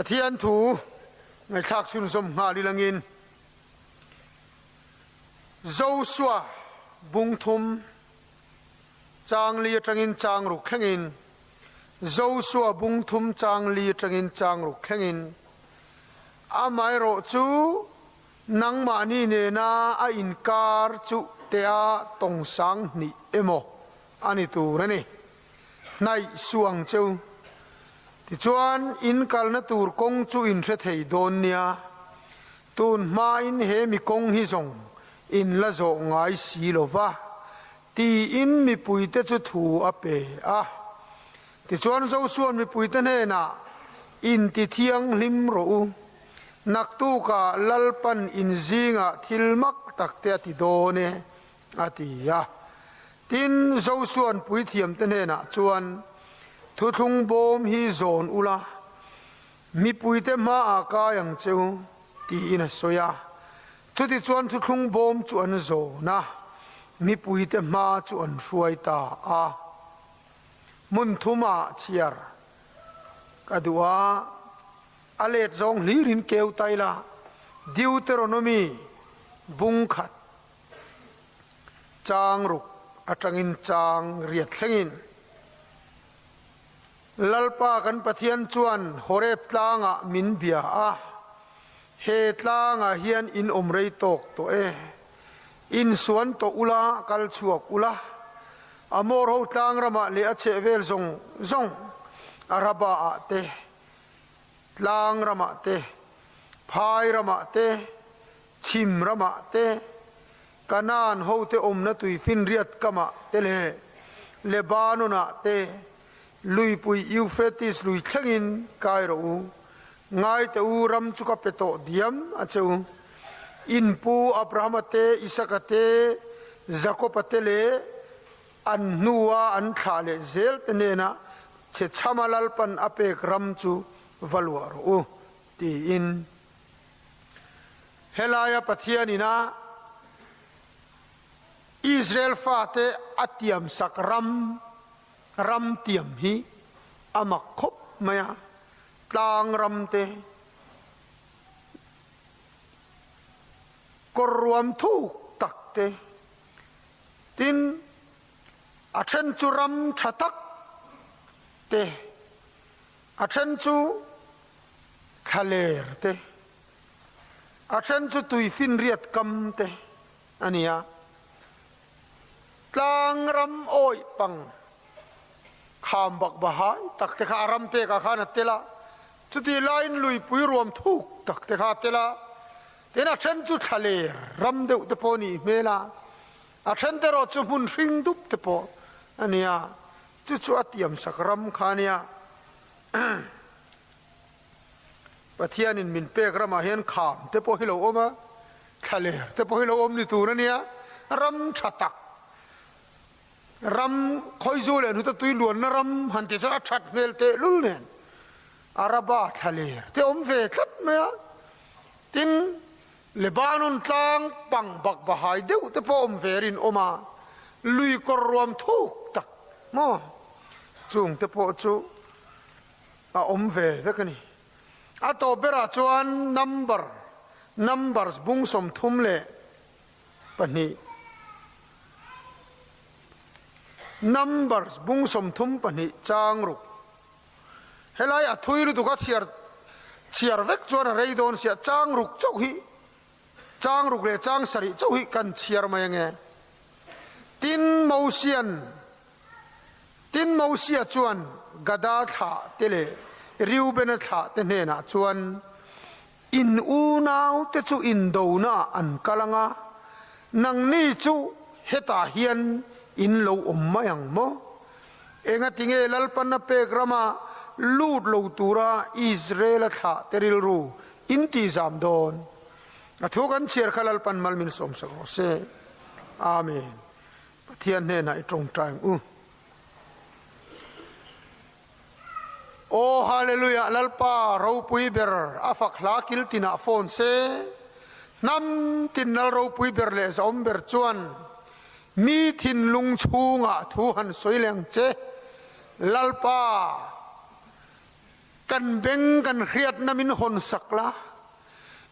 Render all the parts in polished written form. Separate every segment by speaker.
Speaker 1: Pathian thu ngaihthlak chhunzawm nghal ilangin Joshua bung thum chang li atangin chang ruk thlengin Joshua bung thum chang li atangin chang ruk thlengin amaherawh chu nangmahni nena a inkar chu tea tawngsang hnih emaw a ni tur a ni. Hnaih suh ang cheu. Tichuan, in kalna tur kawng chu in hre thei dawn nia. Tun hmain he mi kawng hi zawng in la zawh ngai si lo va, tiin mipuite chu thu a pe a. Tichuan Josua'n mipuite hnenah, Inti thianghlim rawh u. Naktukah Lalpan in zingah thil mak takte a ti dawn e, a ti a. Tin, Josua'n puithiamte hnenah chuan, Thuthlung bawm hi zawn ula, mipuite hmaah kai ang che u, tiin a sawi a. Chutichuan thuthlung bawm chu an zawn a, mipuite hma chu an hruai ta a. Hmun thumah chhiar ka duh a, a let zawng hlirin keu tai la, Deuteronomy bung khat. Chang ruk atangin chang riat thlengin Lalpa kan Pathian chuan Horeb tlangah min bia a, He tlangah hian in awm rei tawk tawh e. Insuan tawh ula, kal chhuak ula. Amor ho tlang ramah leh a chhehvel zawng zawng, Araba-ah te, tlang ramah te, phai ramah te, Chhim ramah te, Kanaan hote awmna tuifinriat kamah te leh Lebanon-ah te, luipui Euphrates lui thlengin kai rawh u. Ngaite u, ram chu ka pe tawh diam a che u. In pu Abrahama te, Isaka te, Jakoba te leh an hnua an thlah leh zel te hnenah che chhama Lalpan a pek ram chu va luah rawh u, tiin. Helaia Pathian ina Israel fate a tiamsak ram, ram tiam hi a mak khawp mai a, tlang ram te, kawr ruam thuk tak te, tin a then chu ram tha tak te, a then chu thlaler te, a then chu tuifinriat kam te a ni a. Tlang ram awih pang kham bak bahai tak te kha a ram pekah khan a tel a, chutih laiin luipui ruam thuk tak te kha a tel a. Tin, a then chu thlaler ram deuh te pawh a nih hmel a, a then te erawh chu hmun hring dup te pawh a ni a, chu chu a tiamsak ram kha a nia. Pathianin min pek ramah hian kham te pawh hi lo awm a, thlaler te pawh hi lo awm ni tur a nia, ram tha tak, ram khawizu leh hnuta tui luanna ram han ti chuan a that hmel tehlul nen Araba thlaler te awm ve tlat mai a, tin Lebanon tlang pang bak bahai deuh te pawh awm ve rinawm a, lui kawr ruam thuk tak maw chung te pawh chu a awm ve vek a ni. A tawp berah chuan number, numbers, bung 32, numbers bung 34 chang ruk. Helai a thui lutuk a chhiar chhiar vek chuan a rei dawn sia, chang ruk chauh hi, chang ruk leh chang sarih chauh hi kan chhiar mai ange. Tin, Mosian Tin, Mosia chuan Gada thlah te leh Reubena thlah te hnenah chuan, In unaute chu indonaah an kal ang a, nangni chu hetah hian in lo awm mai ang maw? Engatinge Lalpanna pek rama lut lo tura Israela thlah te rilru in tihzam dawn? A thu kan chhiar kha Lalpan mal min sawmsak rawh se. Amen. Pathian hnenah i tawngtai ang u. Aw Hallelujah Lalpa ropui ber a fak hla kil tinah phone se, hnam tin lal ropui ber leh zahawm ber chuan mi thinlung chhungah thu han sawi leng che. Lalpa. Kan beng kan hriatna min hawn sak la,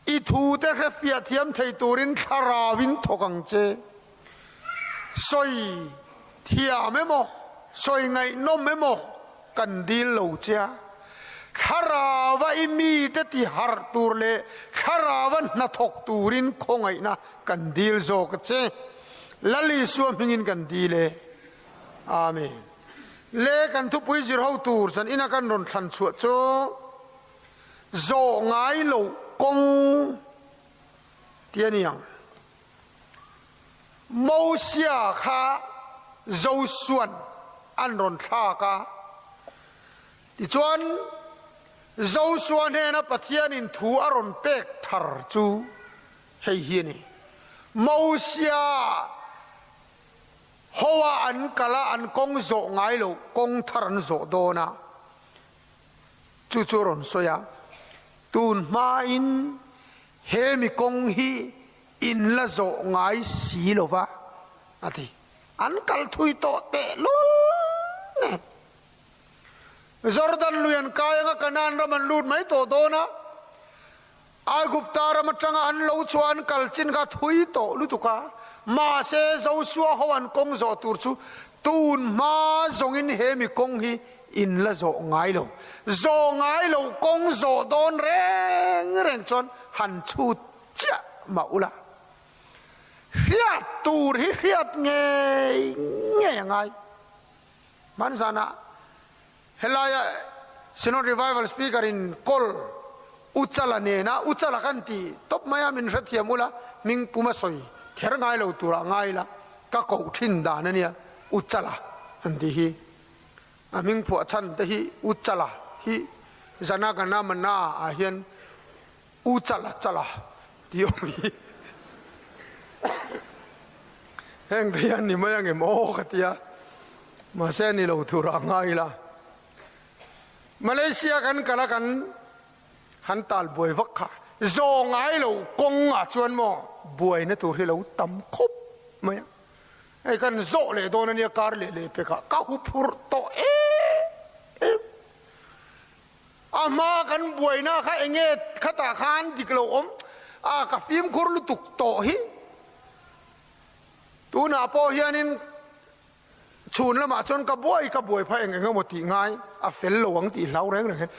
Speaker 1: i thute hre fiah thiam thei turin thlarauin thawk ang che. Sawi thiam emaw, sawi ngaihnawm emaw kan dil lo che a, thlaraua i mite ti harh tur leh thlaraua hnathawk turin khawngaihna kan dil zawk a che. Lal Isua hmingin kan dil e. Amen. Le kan thupui zir ho tur zan ina kan rawn thlan chhuah chu zawh ngai loh kawng tih a ni ang. Mosia kha Josua'n an rawn thlak a, tichuan Josua hnena Pathianin thu a rawn pek thar chu hei hi a ni, Mosia hoa an kal a, an kawng zawh ngai loh kawng thar an zawh dawn a, chu chu a rawn sawi a, tun hmain he mi kawng hi In la zawh ngai si lo va, a ti. An kal thui tawh tehlul nen. Jordan lui an kai anga Kanaan ram an lut mai tawh dawn a. Aigupta ram atanga an lo chhuah an kal chin kha thui tawh lutuk a. Mahse, Josua ho an kawng zawh tur chu tun hma zawngin he mi kawng hi in la zawh ngai lo. Zawh ngai loh kawng zawh dawn reng reng chuan han chhut chiah mah ula, hriat tur hi hriat ngei ngei a ngai. Hmanzanah helaia Synod Revival Speaker in call Uchala nena Uchala kan ti tawp mai a, min hrethiam ula, hming puma sawi kher ngai lo turah ngai ila, ka koh thin dan a nia, Uchala an tih hi. A hming phuah chhan te hi Uchala hi Jana Gana Mana ah hian U chala chala tih awm hi heng te hian ni mai angem aw ka ti a, mahse ni lo tur ah ngai ila. Malaysia kan kal a kan han tal buai vak kha zaw ngai lo kawng ah chuan maw buaina tur hi lo tam khawp mai a, hei kan zawh leh dawn ania kar leh leh pek ah ka huphurh tawh em em. A hma kan buaina kha enge khatah khan dik lo awm a, ka fimkhur lutuk tawh hi. Tunah pawh hianin chhun lamah chuan ka buai ka buai phah eng eng emaw tih ngai a fel lo ang tih hlau reng reng hian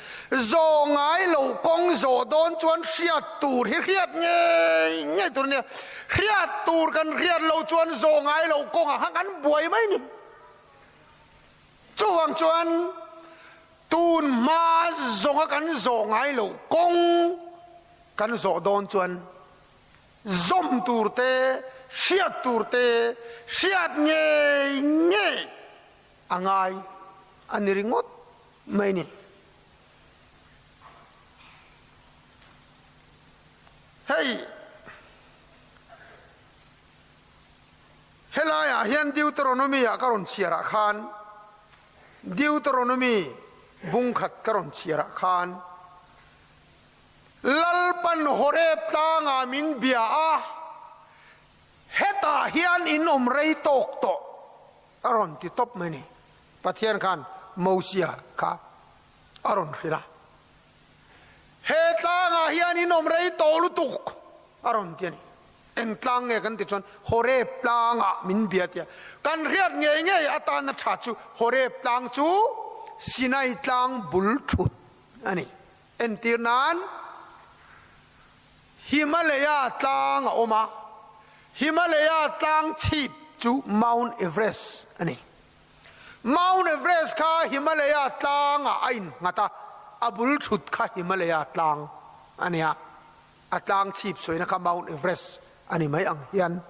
Speaker 1: zawh ngai lo kawng zawh dawn chuan hriat tur hi hriat ngei ngei tur a nia. Hriat tur kan hriat lo chuan zawh ngai lo kawngah khan kan buai mai a ni. Chuvang chuan tun hma zawnga kan zawh ngai loh kawng kan zawh dawn chuan zawm tur te, hriat tur te, hriat ngei ngei a ngai a ni ringawt mai ni. Hei. Helaiah hian Deuteronomy-ah ka rawn chhiarah khan, Deuteronomy bung khat ka rawn chhiarah khan, Lalpan Horeb tlangah min bia a, hetah hian in awm rei tawk tawh a rawn ti tawp mai ni. Pathian khan Mosia kha a rawn hrilh a, he tlangah hian in awm rei tawh lutuk a rawn ti a ni. Eng tlang nge kan ti chuan Horeb tlangah min bia tia kan hriat ngei ngei atana tha chu Horeb tlang chu Sinai tlang bul thut a ni. Entir nan Himalaya tlang a awm a, Himalaya tlang chhip chu Mount Everest a ni. Mount Everest kha Himalaya tlangah a innghat a, a bul thut kha Himalaya tlang a nia. A tlang chhip sawina kha Mount Everest a ni mai ang hian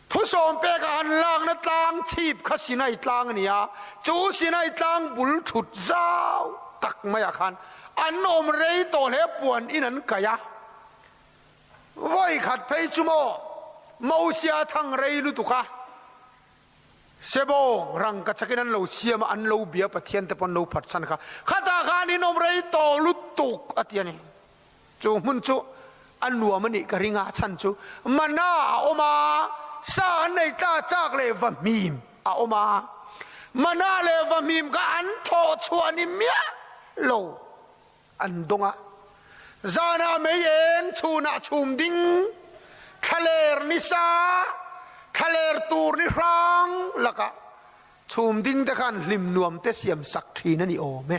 Speaker 1: thusawm peka han lakna tlang chhip kha Sinai tlang a ni a, chu Sinai tlang bul thut zau tak maiah khan an awm rei tawh hle puan in an kaih a. Vawi khat phei chu maw Mosia thang rei lutuk a, Sebawng rangka chakin an lo siam a, an lo bia Pathian te pawh an lo phatsan kha. Khatah khan in awm rei tawh lutuk a ti a ni. Chu hmun chu a nuam a nih ka ring a, chhan chu mana a awm a, sa an nei tla chak leh vahmim a awm a, mana leh vahmim kha an thawh chhuah ni miah. lo an dawng a. Zanah mei eng, chhunah chhum ding, thlaler ni sa, thlaler tur ni hrang lakah chhum ding te khan hlim nuam te siam sak thin a ni awm e.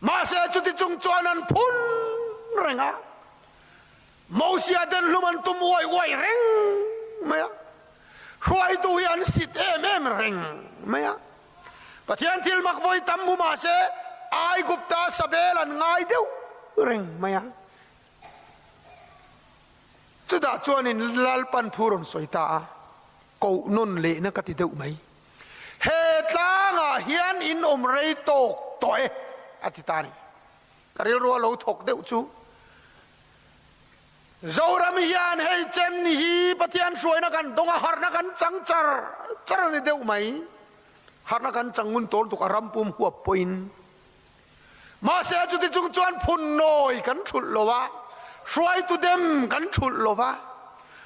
Speaker 1: Mahse chuti chung chuan an phun reng a, Mosia den hlum an tum uai uai reng mai a, hruaitu hi an sit em em reng mai a. Pathian thil mak vawi tam hmu mahse Aigupta sabel an ngai deuh reng mai a. Chutah chuanin Lalpan thu rawn sawi ta a, koh nawn lehna ka ti deuh mai. He tlangah hian in awm rei tawk tawh e, a ti ta a ni. Ka rilru a lo thawk deuh chu Zoram hian hei chen hi Pathian hruaina kan dawng a, harhna kan chang char char a ni deuh mai. Harhna kan chang ngun tawl tuk a ram pum huap pawhin. Mahse chuti chung chuan phun nawi kan thulh lo a, hruaitu dem kan thulh lo va,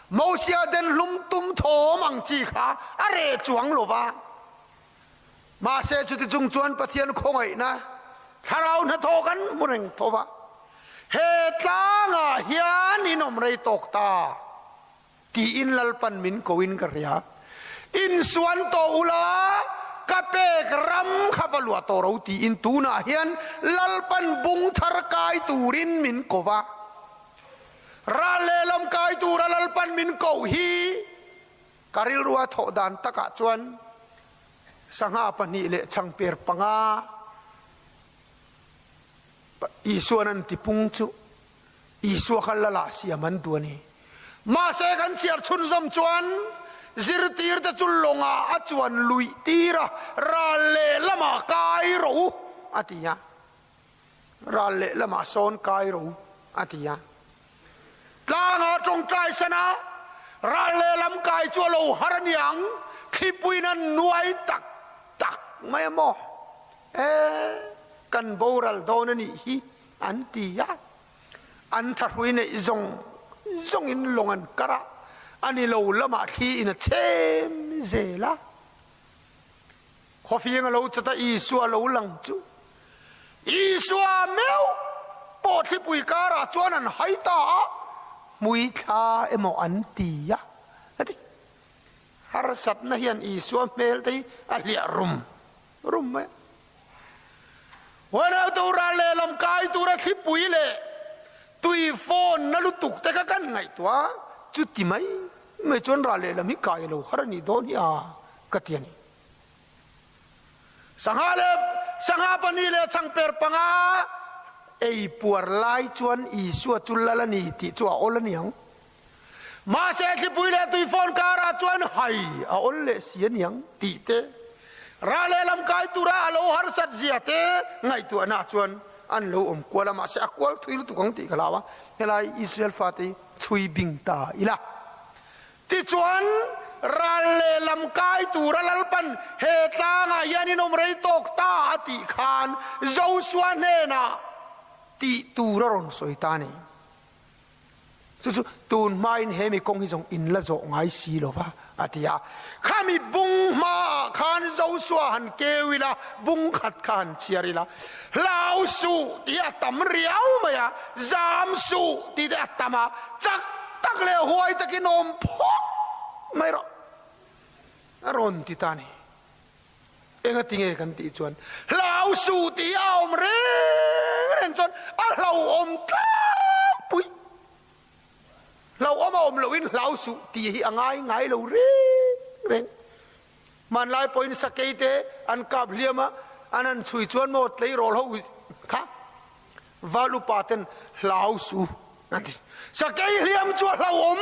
Speaker 1: Mosia den hlum tum thawm ang chi kha a reh chuang lo va. Mahse chuti chung chuan Pathian khawngaihna thlarau hnathawh kan hmu reng tho va, he tlangah hian in awm rei tawk ta tiin Lalpan min ko in ka hria. Insuan tawh ula ka pek ram kha va luah tawh ro tiin tunah hian Lalpan bung thar kai turin min ko va. Ral lehlam kai tura Lalpan min koh hi Ka rilrua thawh dan takah chuan sangha pahnih leh changper panga Isuan an tipung chu Isua kha lala siam an duh a ni. Mahse kan chhiar chhunzawm chuan zirtirte chu lawngah a chuan luih tir a, ral lehlamah kai rawh u a ti a. Ral lehlamah sawn kai rawh u a ti a. Tlangah tawngtai sana ral lehlam kai chu a lo har a niang, thlipuiin a nuai tak tak mai a maw? E, kan boral dawn a nih hi an ti a. An thahrui neih zawng zawngin lawng an kar a, a ni lo lamah thli in a chhem zel a. Khawfing a lo chat a, Isua a lo lang chu. Isua meuh pawh thlipui karah chuan an hai ta a, hmui thla emaw an ti a, a ti. Harsatna hian Isua hmel te hi a hliah rum rum mai a. Huanau tura lehlam kai tura thlipui leh tui fawn na lutuk te kha kan ngaihtuah a, chuti mai mai chuan ral lehlam hi kai lo har a nih dawn hi a, ka ti a ni. Sangha leh sangha pahnih leh changper panga ei puar lai chuan Isua chu lal a ni tih chu a awl a ni ang. Mahse thlipui leh tuifawn karah chuan hai a awl leh si a ni ang tih te, rah leh lam kai tura a lo harsat zia te ngaihtuahna chuan an lo awm kual a, mahse a kual thui lutuk ang tih ka hlau a, helai Israel fate hi chhui bing ta ila. Tichuan, ral lehlam kai tura Lalpan he tlangah hian in awm rei tawk ta a tih khan Josua hnenah tih tur a rawn sawi ta a ni. Chu chu tun hmain he mi kawng hi zawng in la zawh ngai si lo va a ti a. Khami bung hmaah khan Josua han keu ila, bung khat kha han chhiar ila, Hlau suh tih a tam riau mai a, zam suh tih te a tam a, chak tak leh huai takin awm phawt mai rawh a rawn ti ta a ni. Enga ti nge kan tih chuan hlau suh tih hi a awm reng reng chuan a hlauhawm tlangpui. Hlauhawm a awm lohin hlau suh tih hi a ngai ngai lo reng reng. Hmanlai pawhin sakei te an kap hliam a, an han chhui chuan maw tleirawl ho kha val upa ten hlau su an ti. Sakei hliam chu a hlauhawm,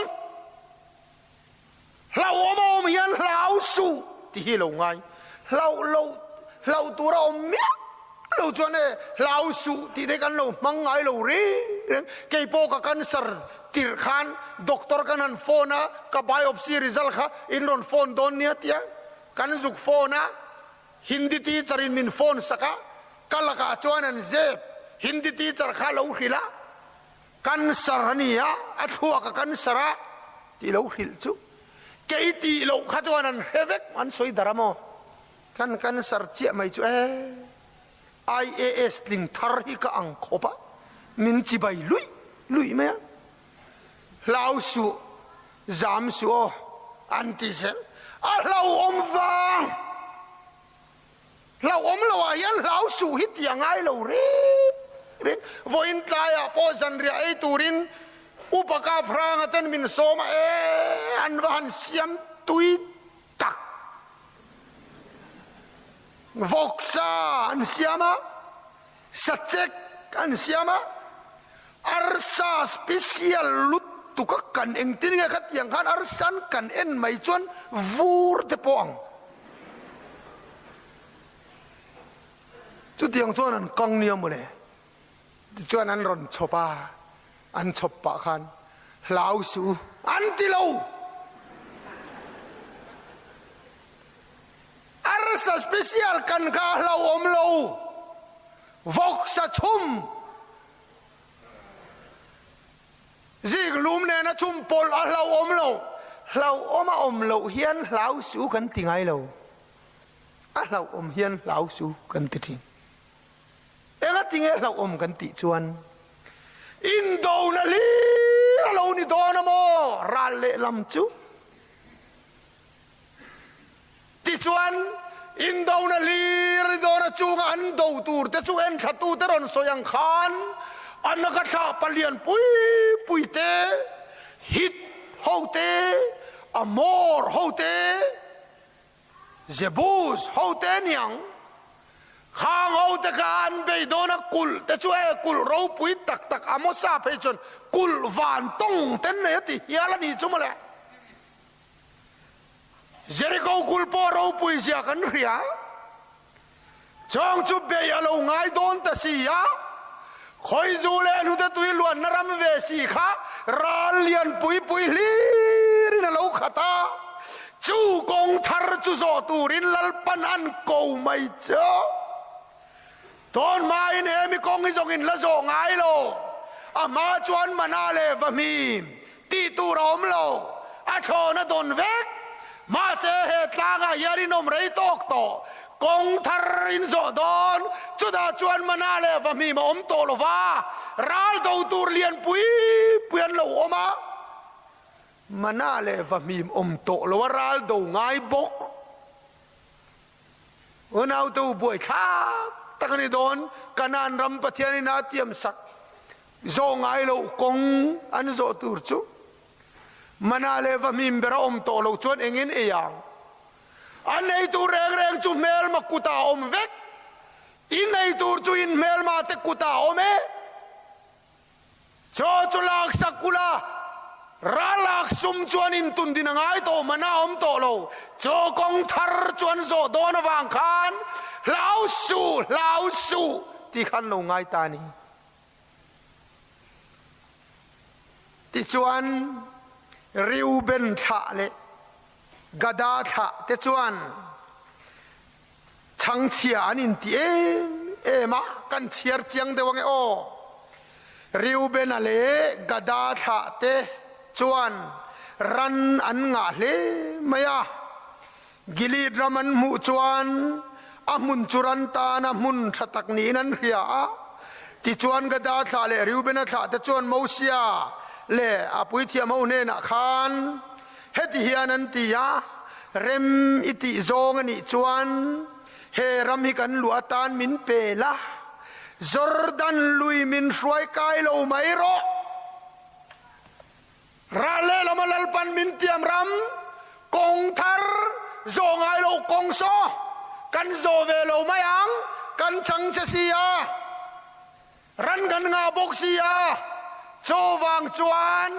Speaker 1: hlauhawm a awm hian hlau su ti hi lo ngai. Hlauh lo, hlauh tur a awm miah lo chuan e hlau suh tih te kan lo hmang ngai lo reng reng. Kei pawh ka cancer tirh khan doctor kan han phone a, ka biopsy result kha in rawn phone dawn nia tia kan zuk phone a, Hindi teacher in min phone sak a, ka lakah chuan an zep, Hindi teacher kha lo hrilh a, cancer a ni a, a thluak a cancer a tih lo hrilh chu kei tih loh kha chuan an hre vek, an sawi dar a maw? Kan cancer chiah mai chu e. IAS tling thar hi ka ang khawp a, min chibai luih luih mai a. Hlau suh, zam suh aw, an ti zel. A hlauhawm vang! Hlauhawm lo ah hian hlau suh hi ti a ngai lo reng reng. Vawiin tlaiah pawh zanriah ei turin Upa Kaphranga ten min sawm a, e an va han siam tui tak. Vawksa an siam a, sachek an siam a, arsa special lutuk a kan engtin nge khatiang khan arsa an kan en mai chuan vur te pawh ang. Chutiang chuan an kang nia mawle. Tichuan an rawn chhawp a, an chhawp pah khan hlau suh u an ti lo. Arsa special kan kha a hlauhawm lo, vawksa chhum zik lum nena chhum pawlh a hlauhawm lo. Hlauhawm a awm loh hian hlau suh u kan ti ngai lo, a hlauhawm hian hlau suh u kan ti thin. Engatinge hlauhawm kan tih chuan indona hlir a lo ni dawn a maw ral lehlam chu? Tichuan indona hlir a ni dawn a, chunga an do tur te chu enthla te rawn sawi ang khan an ka thlah palian pui pui te, Hit ho te, Amor ho te, Jebus hote aniang, khang hote kha an bei dawn a, kulh te chu e kulh ropui tak tak Amosa phei chuan kulh van tawng ten nei a ti hial a nih chu mawle. Jeriko kulh pawh ropui zia kan hria. Chawng chu bei a lo ngai dawn ta si a, Khawizu leh hnute tui luanna ram ve si kha ral lian pui pui hlirin a lo khat a, chu kawng thar chu zawh turin Lalpan an ko mai che. Tawn hmain he mi kawng hi zawng in la zawh ngai lo, a hma chuan mana leh vahmim tih tur a awm lo, a thlawn a dawn vek. Mahse, he tlangah hian in awm rei tawk tawh, kawng thar in zawh dawn, chutah chuan mana leh vahmim a awm tawh lo va, ral do tur lian pui pui an lo awm a, mana leh vahmim awm tawh lo a ral do ngai bawk. Unaute u buaithlak tak a ni dawn, Kanaan ram Pathianin a tiamsak zawh ngai loh kawng an zawh tur chu Mana leh Vahmim ber a awm tawh loh chuan engin ei ang? An ei tur reng reng chu hmelma kutah a awm vek, in ei tur chu in hmelma te kutah a awm e. Chaw chu laksak ula, ralak sum chuan intun din a ngai tawh man a awm tawh lo. Chaw kawng thar chu an zawh dawn avang khan hlau suh, hlau suh tih kha an lo ngai ta a ni. Tichuan, Reuben thlah leh Gada thlah te chuan Chhangchhia an inti em em a, kan chhiar chiang deuh ange aw. Reubena leh Gada thlah te chuan ran an ngah hle mai a. Gilead ram an hmuh chuan a hmun chu ran tana hmun tha tak niin an hria a. Tichuan Gada thlah leh Reubena thlah te chuan Mosia leh a puithiam ho hnenah khan Heti hian an ti a, Rem i tih zawng a nih chuan he ram hi kan luah atan min pe la, Jordan lui min hruai kai lo mai rawh. Ral lehlama Lalpan min tiam ram kawng thar zawh ngai lo kawng saw kan zawh ve lo mai ang, kan chang che si a, ran kan ngah bawk si a, chuvang chuan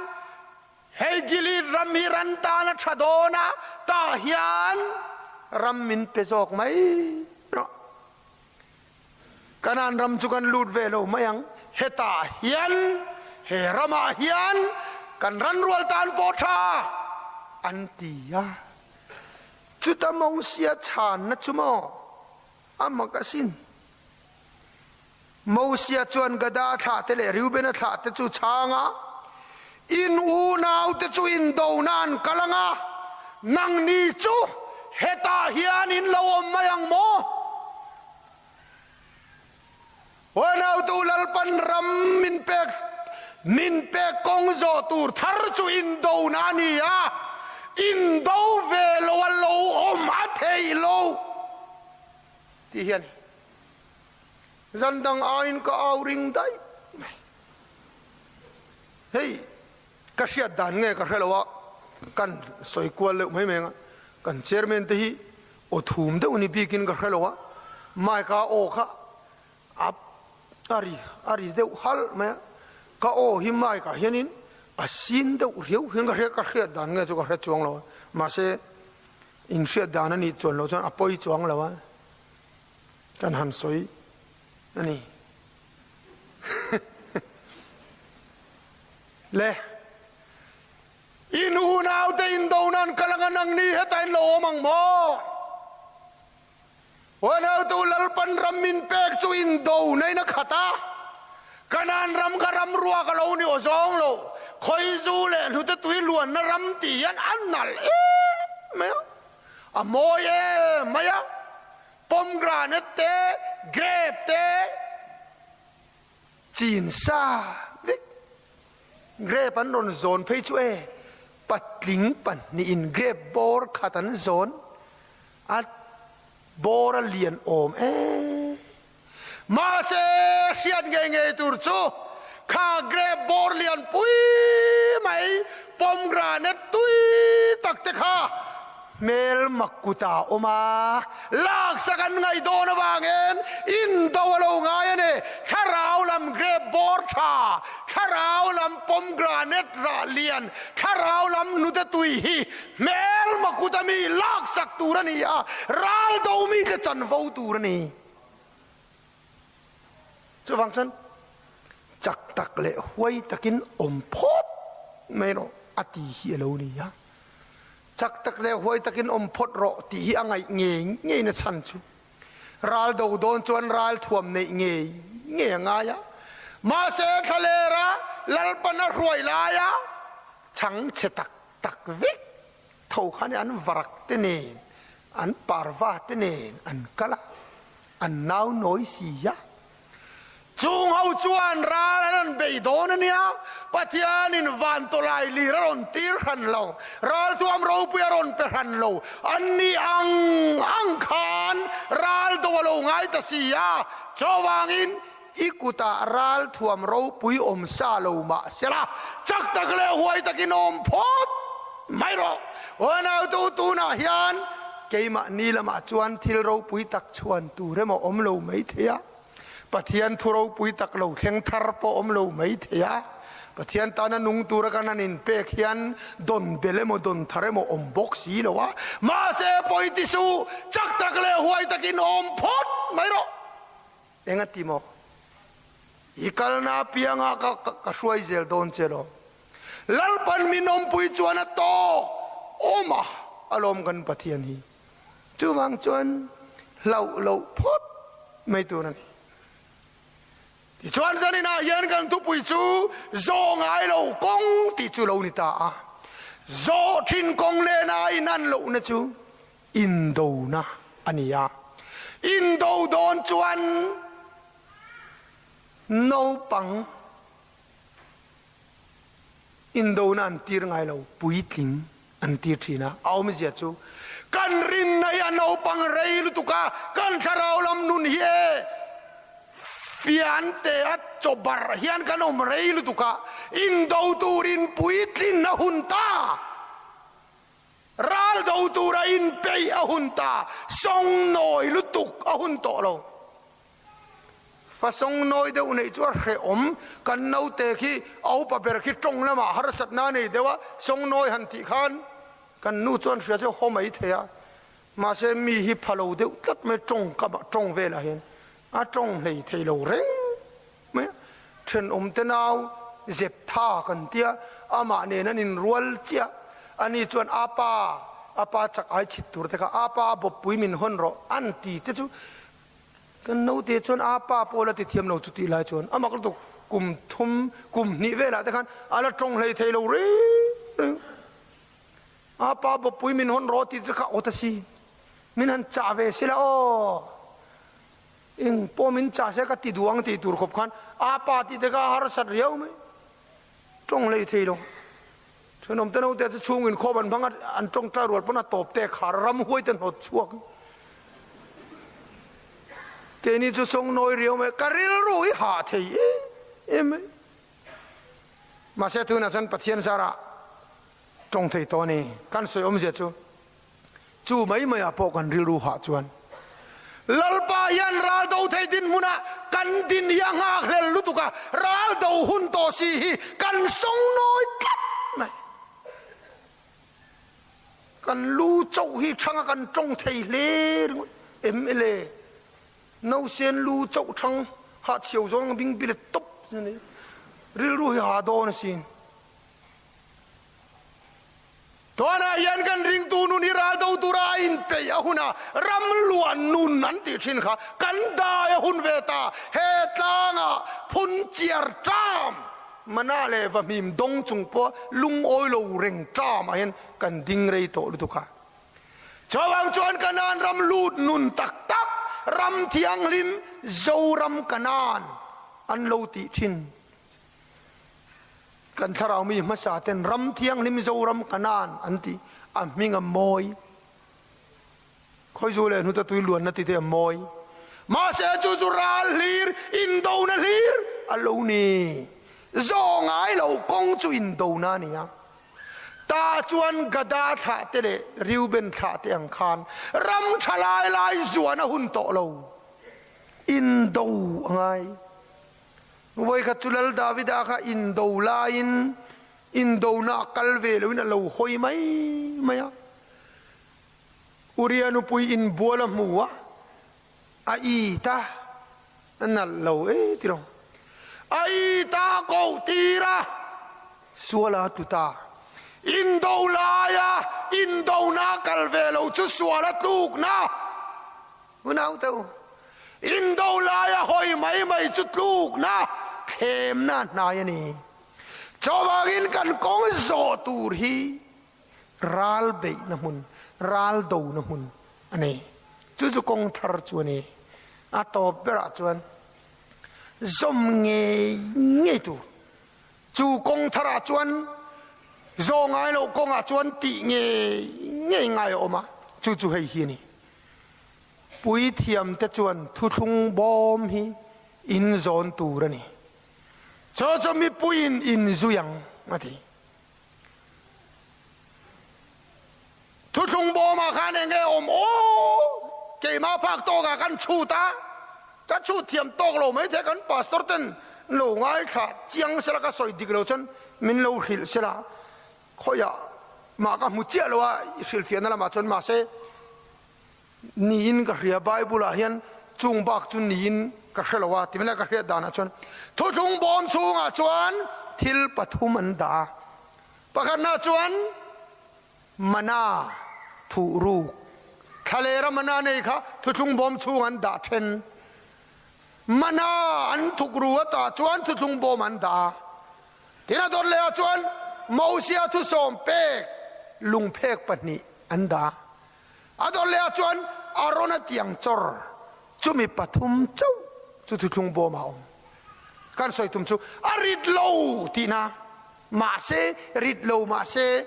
Speaker 1: Hei Gilead ram hi ran tan a tha dawn a, tah hian ram min pe zawk mai rawh. Kanaan ram chu kan lut ve lo mai ang. Hetah hian, he ramah hian kan ran rual tan pawh tha an ti a. Chuta Mosia chhanna chu maw a mak asin. Mosia chuan Gada thlahte leh Reubena thlahte chu chhang a, In unaute chu indona an kal ang a, nangni chu hetah hian in lo awm mai ang maw? Unautu Lalpan ram min pek min pek kawng zawh tur thar chu indona a ni a, indo ve lo a lo awm a theih lo tih hi a ni. Zan dang aiin ka au ring daih mai. Hei ka hriat dan nge ka hre lo a, kan sawi kual deuh mai mai ang a, kan chairman te hi aw thum deuh ni bikin ka hre lo a, mic a aw kha a a ri a ri deuh halh mai a, ka aw hi mic ah hianin a sin deuh riau hian ka hria, ka hriat dan nge chu ka hre chuang lo a, mahse in hriat dan a nih chuan loh chuan a pawi chuang lo a, kan han sawi a ni. Le in unaute indo nan kal anga nangni heta in lo awm ang maw? Unautu Lalpan ram min pek chu indo na in a khat a, Kanaan ram kha ram ruak a lo ni aw zawng lo, khawizu leh hnute tui luanna ram tih hian a nalh em mai a, a mawi em mai a, pomegranate te, grape te, Chin sa vek. Grape an rawn zawn phei chu e, patling pahnihin grape bawr khat an zawn a, bawr a lian awm e. Mahse hriat ngei ngei tur chu kha grape bawr lian pui mai pomegranate tui tak te kha Hmel mak kut a awm a, laksak an ngaih dawn avangin indo a lo ngai a ni. Thlarau lam grape bawr tha, thlarau lam pomegranate rah lian, thlarau lam hnute tui hi hmel mak kut a mi laksak tur a ni a, ral do mite chanvo tur a ni. Chuvang chuan chak tak leh huai takin awm phawt mai rawh a ti hi a lo ni a. Chak tak leh huai takin awm phawt rawh tih hi a ngaih ngei ngei na chhan chu ral do dawn chuan ral thuam neih ngei ngei a ngai a. Mahse thlalera Lalpan a hruai laia chhang chhe tak tak vek tho khan an varak te nen an parva te nen an kal a, an nau nawi si a. Chung ho chuan ral an rawn bei dawn a nia, Pathianin van tawlai lir a rawn tir hran lo, ralthuam ropui a rawn pe hran lo, an ni ang ang khan ral do a lo ngai ta si a, chuvangin i kutah ralthuam ropui awm sa lo mah sela, chak tak leh huai takin awm phawt mai rawh. Unautu tunah hian keimahni lamah chuan thil ropui tak chhuan tur emaw awm lo maithei a, Pathian thu ropui tak lo thleng thar pawh awm lo mai thei a, Pathian tana nung tura kan han inpek hian dawn bel emaw dawn thar emaw awm bawk si lo a, mahse pawi ti suh, chak tak leh huai takin awm phawt mai rawh. Eng a ti maw? I kalna apiangah ka ka hruai zel dawn che lo. Lalpan min awmpui chuan a tawk awm a, alawm kan Pathian hi. Chuvang chuan hlauh loh phawt mai tur a ni. Tichuan zaninah hian kan thupui chu zawh ngai lo kawng tih chu lo ni ta a. Zawh thin kawng nena inan lohna chu indona a ni a. Indo dawn chuan naupang Indona an tir ngai lo, puitling an tir thin a. A awmzia chu, kan rinna hi a naupang rei lutuk a, kan thlarau lam nun hi e fiante a chawbarh hian kan awm rei lutuk a, indo turin puitlin a hun ta, ral do tura inpeih a hun ta, sawngnawi lutuk a hun tawh lo. Fasawng nawi deuh neih chu a hrehawm, kan naute khi a upa ber khi tawng lamah harsatna a nei deuh a, sawng nawi han tih khan kan nu chuan hria chu haw mai thei a, mahse mi hi pha lo deuh tlat mai tawng kamah tawng velah hian a tawng hlei thei lo reng mai a, thenawm te nau zep tha kan tia amah nen an inrual chiah, ani chuan a pa a pa chak ai chhit tur te kha a pa a bawppui min hawn rawh an ti te chu Kan naute chuan a pa pawh la ti thiam lo chutih lai chuan a mak lutuk kum thum kum hnih velah te khan a la tawng hlei thei lo reng reng. A pa bawppui min hawn rawh tih chu kha awt a si. Min han chah ve sila aw. Eng pawh min chah se ka ti duh ang tih tur khawp khan a pa tih te kha a harsat riau mai. Tawng hlei thei lo. Thenawm te naute chu chhung inkhawm an hmang a, an tawng tlai rual pawn a tawp te khar ram huai te hnawt chhuak. Keini chu sawng nawi riau mai, ka rilru hi hah thei em em mai. Mahse tunah chuan Pathian zarah tawng thei tawh a ni. Kan sawi awmzia chu Chu mai maiah pawh kan rilru hah chuan Lalpa hian ral do thei dinhmunah kan din hi a nghakhlel lutuk a, ral do hun tawh si hi kan sawng nawi tlat mai. Kan lu chauh hi thanga kan tawng thei hle ringawt. Mla Nausen lu chauh thang hah chhiau zawng bing bilet tawp rilru hi ha dawn asin. Tuanah hian kan ringtu nun hi ral do tura a inpeih a hun a, ram luan nun an tih thin kha kan dai a hun ve ta. He tlangah phun chiar ṭam, mana leh vahmim dawng chung pawh lungawi lo reng ṭamah hian kan ding rei tawh lutuk a. Chuvang chuan Kanaan ram lut nun tak tak, ram thianghlim Zoram Kanaan an lo tih thin. Kan thlarau mi hmasa ten ram thianghlim Zoram Kanaan an ti, a hming a mawi. Khawizu leh hnuta tui luanna ti te a mawi. Mahse chu chu ral hlir, indona hlir a lo ni. Zaw ngai lo kawng chu indona a ni a. Ta chuan Gada thlah te leh Reuben thlah te ang khan ram tha lai lai zuan a hun tawh lo. Indo a ngai. Vawikhat chu Lal Davida kha indo laiin indona a kal ve loin a lo hawi mai mai a. Uria nupui inbual a hmu a, a it a, a nalh lo e ti lo. A it a koh tir a, sual a tlu ta. Indo laia indona a kal ve lo chu sual a tlukna. Unaute u, indo laia hawi mai mai chu tlukna thlemna hnai a ni. Chuvangin kan kawng zawh tur hi ral beihna hmun, ral dona hmun a ni. Chu chu kawng thar chu a ni. A tawp berah chuan zawm ngei ngei tur. Chu kawng tharah chuan zawh ngai loh kawngah chuan tih ngei ngei ngai a awm a, chu chu hei hi a ni. Puithiamte chuan thuthlung bawm hi in zawn tur a ni. Chaw chu mipuiin in zui ang, a ti. Thuthlung bawmah khan eng nge awm? Aw, keimah phak tawkah kan chhut a, ka chhut thiam tawk lo maithei kan pastor ten lo ngaithla chiang sela ka sawi dik lo chuan min lo hrilh sela. Khawiah mah ka hmu chiah lo a, hrilhfiahna lamah chuan mahse niin ka hria, Bible ah hian chung bak chu niin ka hre lo a, timela ka hriat danah chuan thuthlung bawm chhungah chuan thil pathum an dah a, pakhatna chuan mana thuh ruk, thlalera mana nei kha thuthlung bawm chhung an dah then, mana an thuk ru atah chuan thuthlung bawm an dah a. Tin a dawt lehah chuan Mosia thusawm pek lungphek pahnih an dah. A dawt lehah chuan Arona tiang chawr chumi pathum chauh chu thuthlung bawmah a awm. Kan sawi tum chu a rit lo tihna, mahse rit lo mahse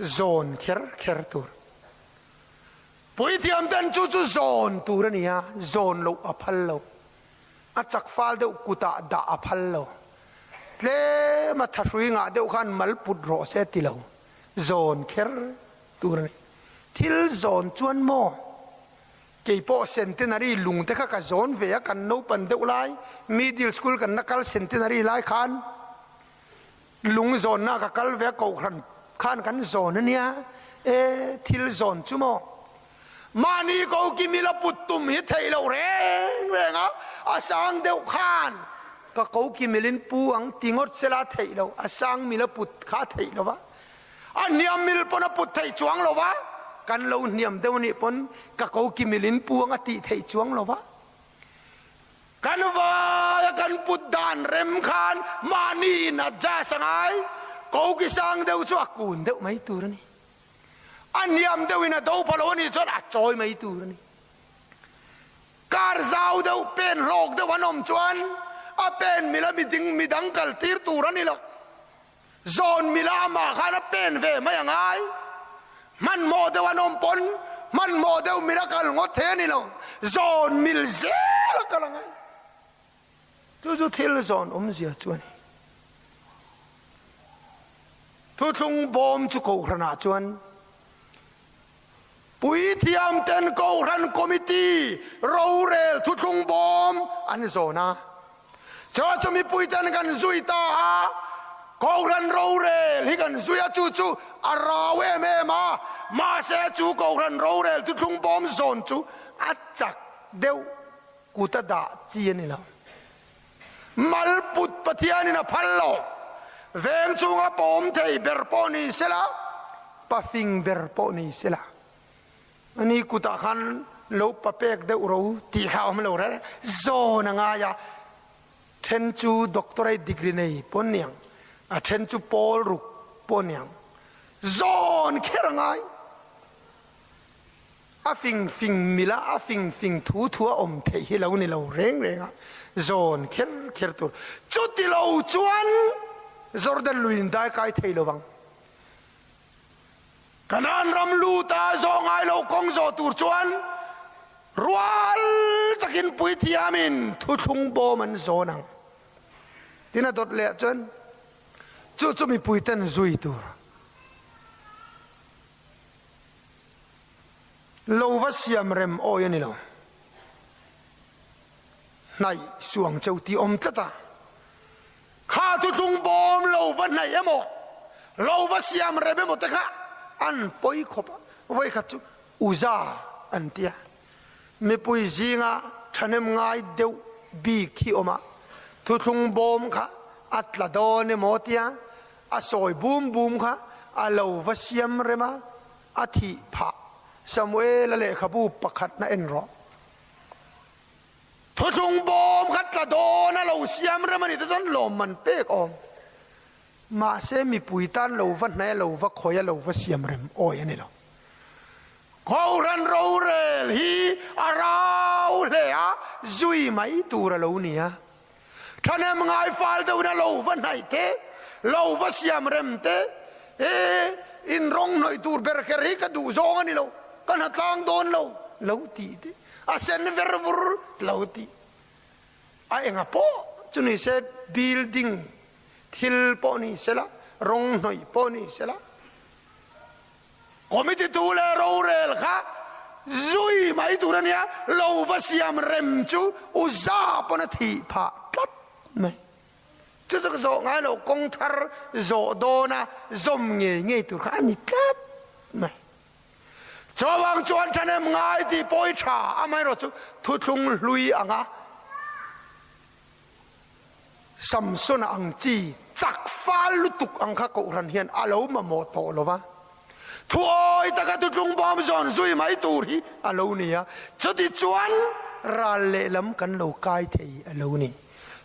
Speaker 1: zawn kher kher tur. Puithiam ten chu chu zawn tur a ni a, zawn loh a phal lo. A chak fal deuh kutah dah a phal lo. Tlem a thahrui ngah deuh khan mal put rawh se ti lo. Zawn kher tur a ni. Thil zawn chuan maw? Kei pawh centenary lung te kha ka zawn ve a, kan naupan deuh lai, middle school kan la kal centenary lai khan lung zawnna ka kal ve a, kohhran khan kan zawn a nia. E, thil zawn chu maw? Mahni ko ki mila put tum hi theih loh reng reng a, a sang deuh khan ka ko ki milin pu ang ti ngawt sela theih loh, a sang mila put kha theih lo va, a hniam mil pawn a put theih chuang lo va, kan lo hniam deuh nih pawn ka ko ki milin pu ang a tih theih chuang lo va. Kan vai a kan put dan rem khan mahni in adjust a ngai, ko ki sang deuh chu a kun deuh mai tur a ni. A hniam deuhin a do pha lo a nih chuan a chawi mai tur a ni. Kar zau deuh pen hlawk deuh an awm chuan a pen mila miding midang kal tir tur a ni lo. Zawn mila amah khan a pen ve mai a ngai. Hmanhmawh deuh an awm pawn hmanhmawh deuh mila kal ngawt thei a ni lo. Zawn mil zel a kal a ngai. Chu chu thil zawn awmzia chu a ni. Thuthlung bawm chu kohhranah chuan Puithiam ten Kohhran Committee rorel thuthlung bawm an zawn a. Chua chu mipui ten kan zui ta a, Kohhran rorel hi kan zui a, chu chu a rau em em a, mahse chu Kohhran rorel thuthlung bawm zawn chu a chak deuh kut a dah chi a ni lo. Malput Pathianin a phal lo. Veng chunga pawm thei ber pawh ni sela, pafing ber pawh ni sela, ani kutah khan lo papek deuh ro tih kha a awm lo reng. Zawn a ngai a, then chu doctorate degree nei pawh niang, a then chu pawl ruk pawh niang, zawn kher a ngai. A fing fing mila a fing fing thu thu a awm theih hi lo ni lo reng reng a, zawn kher kher tur. Chuti lo chuan Jordan lui in dai kai thei lo vang. Kanaan ram lut a zawh ngai lo kawng zawh tur chuan rual takin puithiamin thuthlung bawm an zawn ang. Tin a dawt leh chuan chu chu mipuiten zui tur. Lo va siam rem awi a ni lo. Hnaih suang cheu tih awm tlat a. Kha thuthlung bawm lo va hnaih emaw, lo va siam rem emaw te kha an pawi khawp a. Vawikhat chu Uza an ti a. Mipui zinga thahnem ngai deuh bik hi awm a. Thuthlung bawm kha a tla dawn emaw tia a sawi bum bum kha a lo va siam rem a. A thih phah. Samuela lehkhabu pakhatna en rawh. Thuthlung bawm kha tla dawn a lo siam rem a nih te chuan lawmman pek awm. Mahse mipui tan lo va hnaih a lo va khawi a lo va siam rem awi a ni lo. Kohhran rorel hi a rau hle a, zui mai tur a lo ni a. Thahnem ngai fal deuhin a lo va hnaih te, lo va siam rem te, e in rawng hnawih tur ber kher hi ka duh zawng a ni lo, ka hna tlang dawn lo, lo tih te, a sen ver vur lo tih. A enga pawh chu ni se building thil pawh ni sela, rawng hnawih pawh ni sela, Committee tu leh rorel kha zui mai tur a nia, lo va siam rem chu u za pawn a thih phah tlat mai. Chu chu ka zawh ngai lo, kawng thar zawh dawna zawm ngei ngei tur kha a ni tlat mai. Chuvang chuan thahnem ngai tih pawi tha amaherawh chu thuthlung hlui anga Samsona ang chi chak fal lutuk ang kha Kohhran hian a lo mamawh tawh lo va, thuawi taka thutlung bawm zawn zui mai tur hi a lo ni a, chuti chuan ral lehlam kan lo kai thei a lo ni.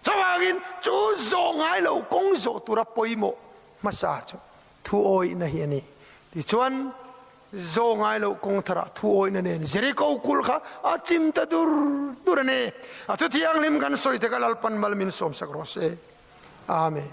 Speaker 1: Chuvangin chu zawh ngai lo kawng zawh tura pawimawh hmasa chu thuawihna hi a ni. Tichuan, Zaw ngai loh kawng tharah thu awihna nen Jeriko kulh kha a chim ta dur dur a ni. A thu thianghlim kan sawi te kha Lalpan mal min sawmsak rawh se. Amen.